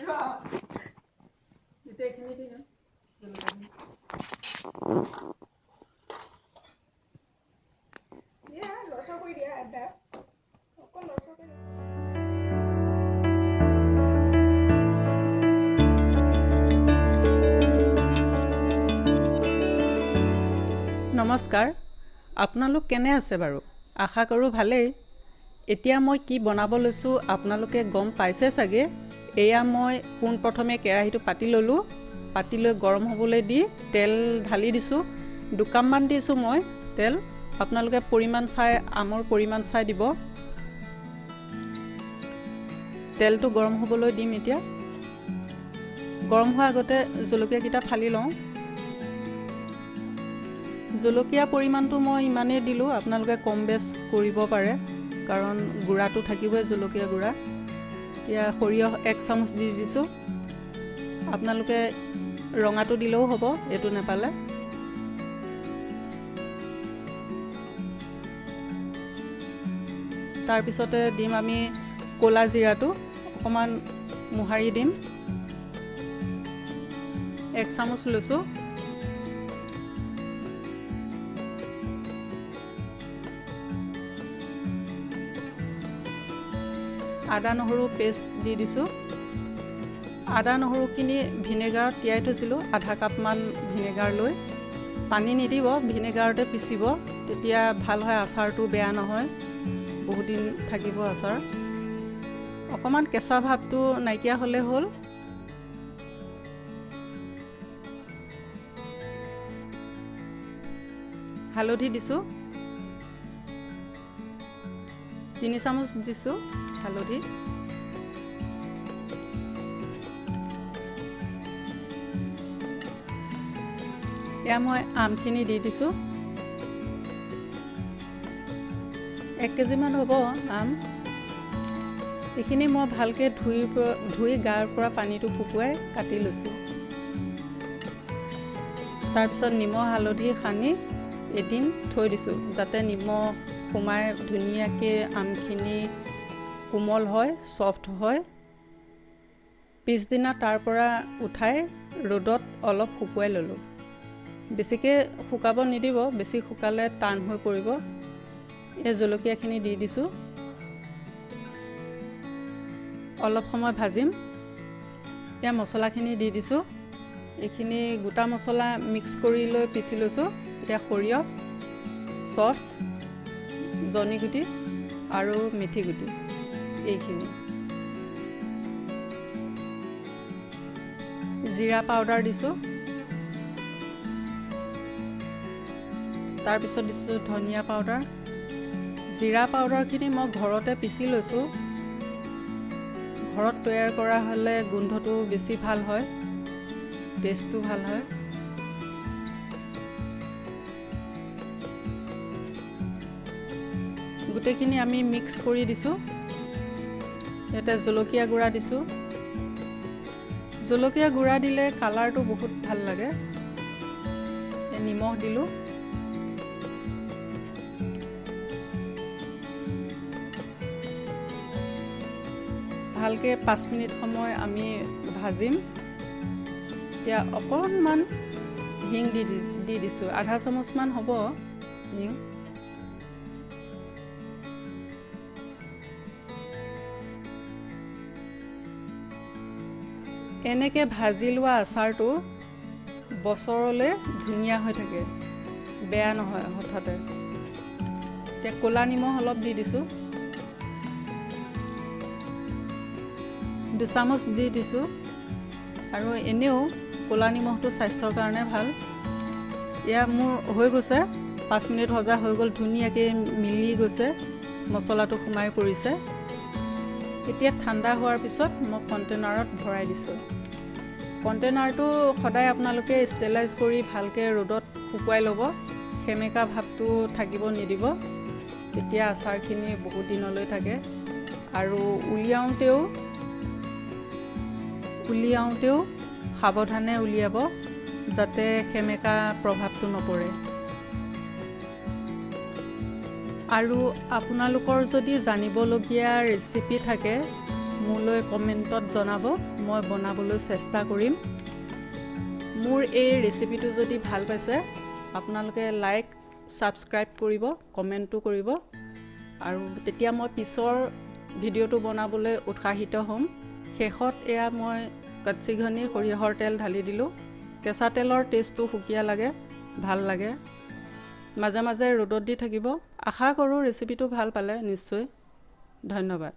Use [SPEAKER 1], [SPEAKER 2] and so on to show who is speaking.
[SPEAKER 1] এতিয়া এইখিনি দি দিম জলকীয়াখিনি।
[SPEAKER 2] দিয়া, লৰচৰ কৰি দিয়া, আদা অকণ লৰচৰ কৰি।
[SPEAKER 1] নমস্কাৰ, আপোনালোক কেনে আছে বাৰু? আশা কৰোঁ ভালেই। এতিয়া মই কি বনাব লৈছোঁ আপোনালোকে গম পাইছে চাগে। এয়া মই পোনপ্ৰথমে কেৰাহীটো পাতি ল'লোঁ, পাতি লৈ গৰম হ'বলৈ দি তেল ঢালি দিছোঁ। দুকাপমান দিছোঁ মই তেল, আপোনালোকে পৰিমাণ চাই, আমৰ পৰিমাণ চাই দিব। তেলটো গৰম হ'বলৈ দিম। এতিয়া গৰম হোৱাৰ আগতে জলকীয়াকেইটা ফালি লওঁ। জলকীয়া পৰিমাণটো মই ইমানেই দিলোঁ, আপোনালোকে কম বেছ কৰিব পাৰে, কাৰণ গুড়াটো থাকিবই, জলকীয়া গুড়া। এতিয়া সৰিয়হ 1 চামুচ দি দিছোঁ, আপোনালোকে ৰঙাটো দিলেও হ'ব, এইটো নাপালে। তাৰপিছতে দিম আমি ক'লা জিৰাটো, অকণমান মোহাৰি দিম, 1 চামুচ লৈছোঁ। আদা নহৰু পেষ্ট দি দিছোঁ। আদা নহৰুখিনি ভিনেগাৰত তিয়াই থৈছিলোঁ, আধা কাপমান ভিনেগাৰ লৈ। পানী নিদিব, ভিনেগাৰতে পিচিব, তেতিয়া ভাল হয়, আচাৰটো বেয়া নহয়, বহুদিন থাকিব আচাৰ। অকণমান কেঁচা ভাৱটো নাইকিয়া হ'লে হ'ল। হালধি দিছোঁ, 3 চামুচ দিছোঁ হালধি। এয়া মই আমখিনি দি দিছোঁ, 1 কেজিমান হ'ব আম। এইখিনি মই ভালকৈ ধুই গাৰ পৰা পানীটো শুকুৱাই কাটি লৈছোঁ। তাৰপিছত নিমখ হালধি সানি এদিন থৈ দিছোঁ, যাতে নিমখ সোমাই ধুনীয়াকৈ আমখিনি কোমল হয়, ছফ্ট হয়। পিছদিনা তাৰ পৰা উঠাই ৰ'দত অলপ শুকুৱাই ল'লোঁ। বেছিকৈ শুকাব নিদিব, বেছি শুকালে টান হৈ পৰিব। এই জলকীয়াখিনি দি দিছোঁ, অলপ সময় ভাজিম। এতিয়া মছলাখিনি দি দিছোঁ, এইখিনি গোটা মছলা মিক্স কৰি লৈ পিচি লৈছোঁ। এতিয়া সৰিয়হ, চফ্ট, জনি গুটি আৰু মেথি গুটি, এইখিনি। জিৰা পাউডাৰ দিছোঁ, তাৰপিছত দিছোঁ ধনিয়া পাউডাৰ। জিৰা পাউডাৰখিনি মই ঘৰতে পিচি লৈছোঁ, ঘৰত তৈয়াৰ কৰা হ'লে গোন্ধটো বেছি ভাল হয়, টেষ্টটো ভাল হয়। গোটেইখিনি আমি মিক্স কৰি দিছোঁ। ইয়াতে জলকীয়া গুড়া দিছোঁ। জলকীয়া গুড়া দিলে কালাৰটো বহুত ভাল লাগে। নিমখ দিলোঁ। ভালকৈ 5 মিনিট সময় আমি ভাজিম। এতিয়া অকণমান হিং দি দিছোঁ, আধা চামুচমান হ'ব হিং। এনেকৈ ভাজি লোৱা আচাৰটো বছৰলৈ ধুনীয়া হৈ থাকে, বেয়া নহয় হঠাতে। এতিয়া ক'লা নিমখ অলপ দি দিছোঁ, 2 চামুচ দি দিছোঁ। আৰু এনেও ক'লা নিমখটো স্বাস্থ্যৰ কাৰণে ভাল। এয়া মোৰ হৈ গৈছে, 5 মিনিট ভজা হৈ গ'ল, ধুনীয়াকৈ মিলি গৈছে, মছলাটো সোমাই পৰিছে। এতিয়া ঠাণ্ডা হোৱাৰ পিছত মই কণ্টেইনাৰত ভৰাই দিছোঁ। কণ্টেইনাৰটো সদায় আপোনালোকে ষ্টেলাইজ কৰি ভালকৈ ৰ'দত শুকুৱাই ল'ব, সেমেকা ভাৱটো থাকিব নিদিব, তেতিয়া আচাৰখিনি বহুত দিনলৈ থাকে। আৰু উলিয়াওঁতেও সাৱধানে উলিয়াব, যাতে সেমেকা প্ৰভাৱটো নপৰে। আৰু আপোনালোকৰ যদি জানিবলগীয়া ৰেচিপি থাকে মোলৈ কমেণ্টত জনাব, মই বনাবলৈ চেষ্টা কৰিম। মোৰ এই ৰেচিপিটো যদি ভাল পাইছে, আপোনালোকে লাইক, ছাবস্ক্ৰাইব কৰিব, কমেণ্টো কৰিব আৰু তেতিয়া মই পিছৰ ভিডিঅ'টো বনাবলৈ উৎসাহিত হ'ম। শেষত এয়া মই কচ্চি ঘনি সৰিয়হৰ তেল ঢালি দিলোঁ। কেঁচা তেলৰ টেষ্টটো সুকীয়া লাগে, ভাল লাগে। মাজে মাজে ৰ'দত দি থাকিব। আশা কৰোঁ ৰেচিপিটো ভাল পালে নিশ্চয়। ধন্যবাদ।